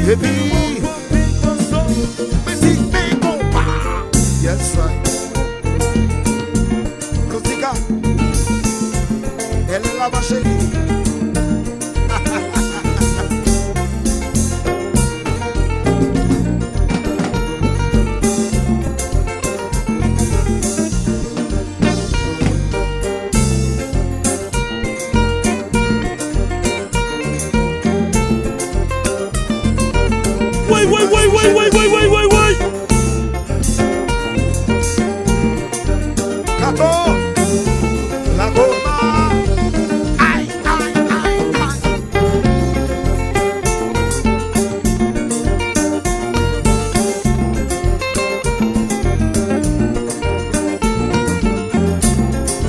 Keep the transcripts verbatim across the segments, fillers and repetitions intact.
Epi, mwen di men konpa. Yes, I. Kotika, elle est là, ma chérie. Woy, woy, woy, woy. Kato, la goma. Ay, ay, ay, ay.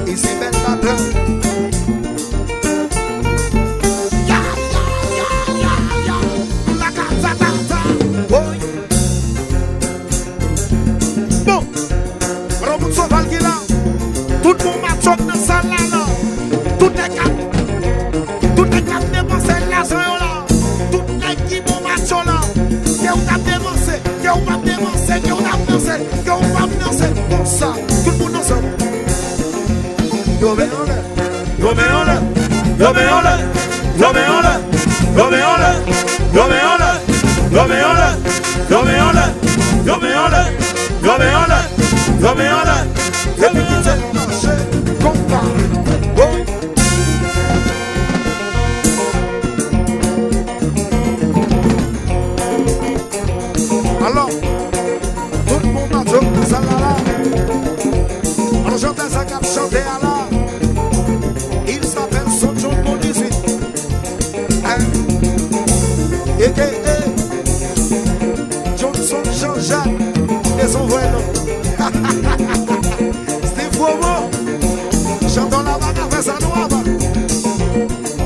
Isi bèl maten. Ya, ya, ya, ya, ya. La ka ta, ta, ta. Woy. Bon. Raymond Soval ki la. Tout bon macho k nan sal la, la. Tout nèg k ap, tout nèg k ap depanse lajan yo la. Tout nèg ki bon macho la. Ke w t ap depanse, ke w p ap depanse, ke w t ap danse, ke w p ap danse. Konsa, tout moun ansanm. Yo men anlè. Yo men anlè, yo men anlè, yo men anlè, yo men anlè, yo men anlè, yo men anlè, yo men anlè, yo men anlè, yo men anlè, yo men anlè, yo men anlè, epi kite mache konpa. Woy. Alò, tout bon macho nan sal la la. Alò, chantè sa k ap chante a la. Il s'appelle Son John Bon dizuit. Hein? A K A Johnson Jean-Jacques. E son vrè non. Steve Promo. Chantè la pa ka fè sa non, apa.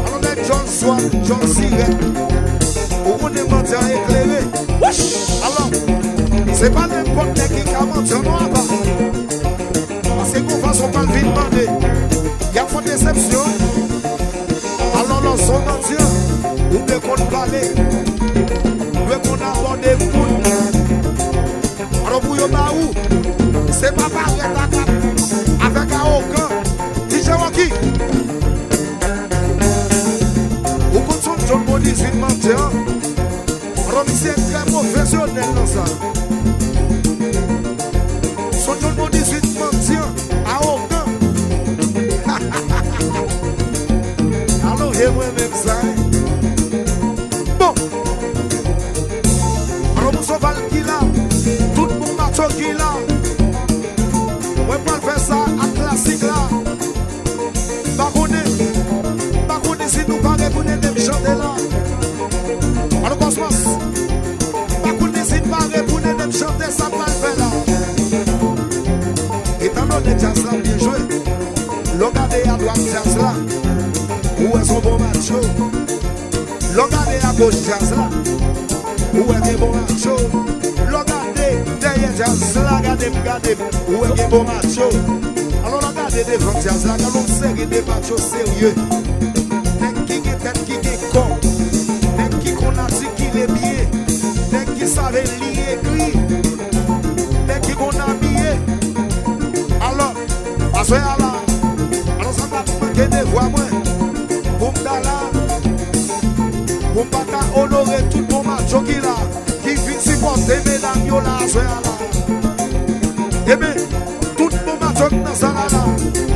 Alò, nèg John Swan, John Sirèt. Ou konnen manti an eklere. Wouch! Alò, se pa nenpòt nèg ki ka manti an non, apa. Paske gon fason pral vin mande. Y ap fè desepsyon. Alò, lè w se yon manti an, ou dwe konn pale. Ou dwe konn abòde moun. Alò, pou yo ba ou, se pa parèt ak, avèk awogan. D J Rocky. Ou konn Son John Bon dizuit manti an? Alò, misye trè pwofesyonèl nan sa. Son John Bon dizuit manti an, awogan. Alò, e mwen menm sa, hein? Bon. Alò, Raymond Soval ki la, tout bon macho ki la. Mwen pral fè sa ak klasik la. M pa konnen, m pa konnen si nou pare pou n ede m chante la. Alò, Cosmos, m pa konnen si n pare pou n ede m chante sa m pral fè la. Etandone djaz la byen jwe, lè w gade adwat djaz la, ou wè se yon bon macho. Lè w gade agoch djaz la, ou wè gen bon macho. Lè w gade dèyè djaz la, gade m, gade m, ou wè gen bon macho. Alò, lè w gade devan djaz la, gade yon seri de macho serye. Nèg ki gen tèt, ki gen kò. Nèg ki konn atikile byen. Nèg ki save li, ekri. Nèg ki konn abiye. Alò, aswè a la, alò sa pa t manke devwa mwen pou m ta la, pou m pa ta onore tout bon macho ki la, ki vin sipòte medam yo la aswè a la. Ebyen, tout bon macho k nan sal la la,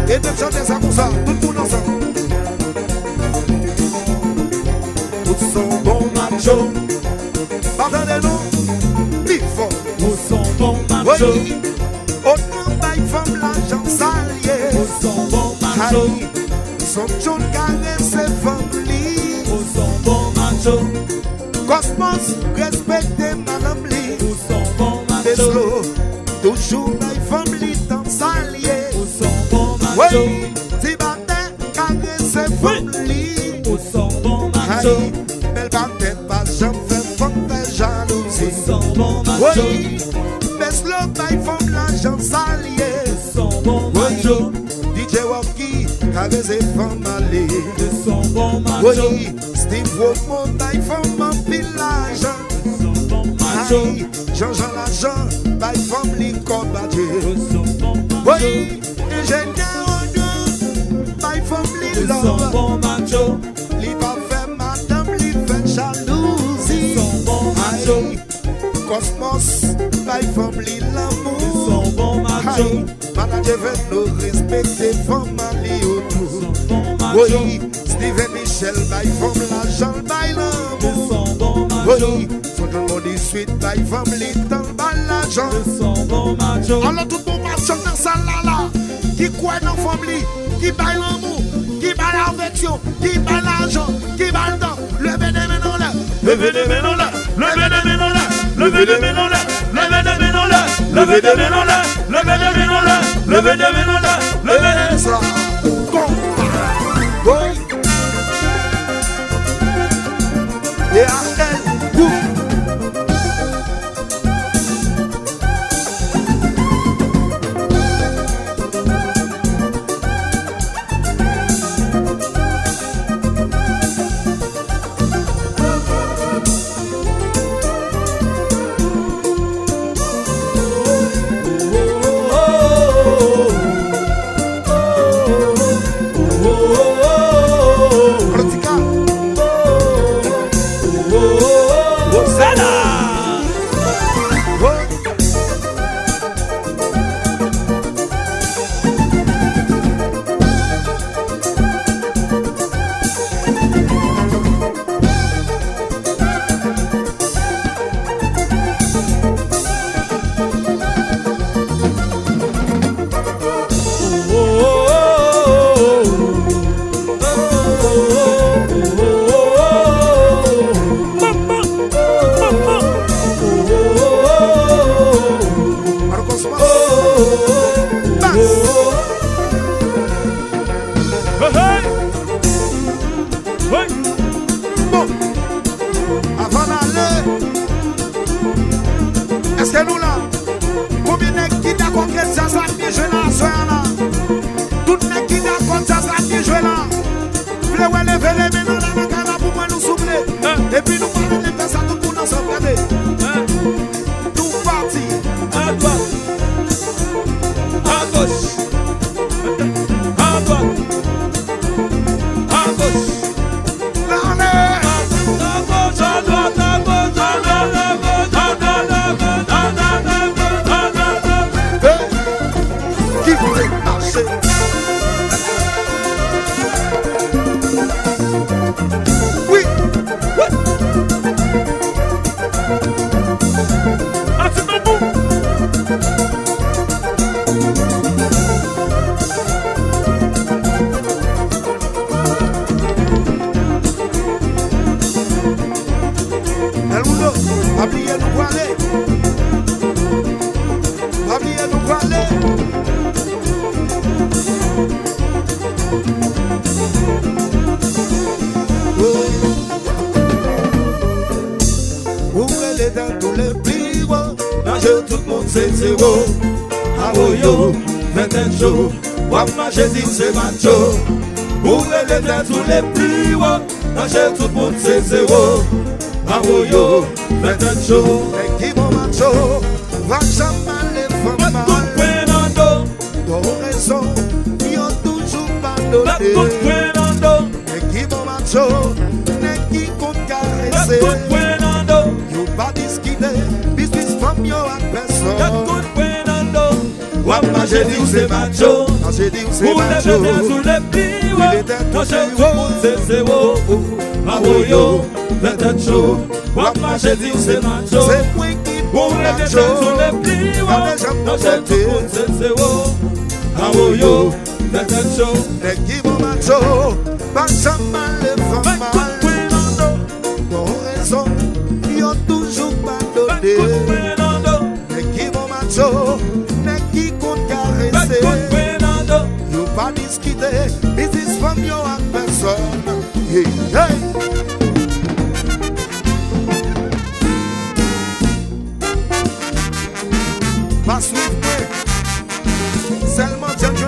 ede m chante sa konsa, tout moun ansanm. Ou se yon bon macho. Pa tande non, pi fò. Ou se yon bon macho. Wi. Otan bay fanm lajan sa l ye. Ou se yon bon macho. Ay, Son John karese fanm li. Ou se yon bon macho. Cosmos respekte madanm li. Ou se yon bon macho. Meslo toujou bay fanm li tan sa l ye. Ou se yon bon macho. Wi, ti batè karese fanm li. Ou se yon bon macho. Ay, bèl batè pa janm fè fanm fè jalouzi. Ou se yon bon macho. Wi, Meslo bay fanm lajan sa l ye. Ou se yon bon macho. Wi, D J Rocky karese fanm ale. Ou se yon bon macho. Wi, Steve Romo bay fanm anpil lajan. Jan Jan Lajan bay fanm li kòb adye. Woy, enjenyè Odon bay fanm li love. Li pa fè madanm li fè jalouzi. Ay, Kòsmòs bay fanm li lanmou. Ay, Manadjè Vèno respekte fanm a li otou. Woy, Steven Michel bay fanm lajan l bay lanmou. Woy, Sandro Modi Sweet bay fanm li tan l bay lajan. Alò tout bon macho k nan sal la la, ki kwè nan fanm li, ki bay lanmou, ki bay afeksyon, ki bay lajan, ki bay tan. Leve de men anlè. Leve de men anlè. Leve de men anlè. Leve de men anlè. Leve de men anlè. Leve de men anlè. Leve de men anlè. Leve de men anlè. Leve de men anlè. Sa. Konpa. Woy. E a L Group. Pratika. Rosana. Marcos Mas. Bas. Hey, hey. Hey. Bon. Avan n ale, èske nou la? Konbyen nèg ki dakò ke djaz la ap byen jwe la aswè a la? Tout nèg ki dakò djaz la ap byen jwe la, vle wè leve le men nan la nan kay la pou mwen nou souple. Epi nou pa vin fè sa tout moun ansanm, gade. Nou pati. Adwat. Agoch. Adwat. Agoch. Lale. Agoch, adwat, agoch, adwat. Hey. Kite mache. Wi. Wi. Ase tanbou. El Mundo, pa bliye nou prale. Pa bliye nou prale. Ou rele dan tou le pli wo, nan je tout moun se zewo. Awoyo, fè tèt cho, w ap mache di w se matcho. Ou rele tèt ou le pli wo, nan je tout moun se zewo. Awoyo, fè tèt cho. Nèg ki bon matcho, pa janm ale fè mal. Met kout pwen nan do. Gen rezon, yo toujou padone. Met kout pwen nan do. Nèg ki bon matcho, nèg ki konn karese. Met kout pwen nan do. Yo pa diskite biznis fanm yo ak pèsòn. Met kout pwen nan do. W ap mache di w se matcho. Mache di w se matcho. Ou leve tèt ou le pli wo. Nan je tout moun se zewo. Awoyo, fè tèt cho. W ap mache di w se matcho. Se mwen ki bon matcho. Ou leve tèt ou le pli wo. Pa janm nan je tout moun se zewo. Awoyo, fè tèt cho. Nèg ki bon matcho, pa janm ale fè mal. Met kout pwen nan do. Gen rezon, yo toujou padone. Met kout pwen nan do. Nèg ki bon matcho, nèg ki konn karese. Met kout pwen nan do. Yo pa diskite biznis fanm yo ak pèsòn. Hey, hey. Pa swiv mwen. Sèlman Djandjo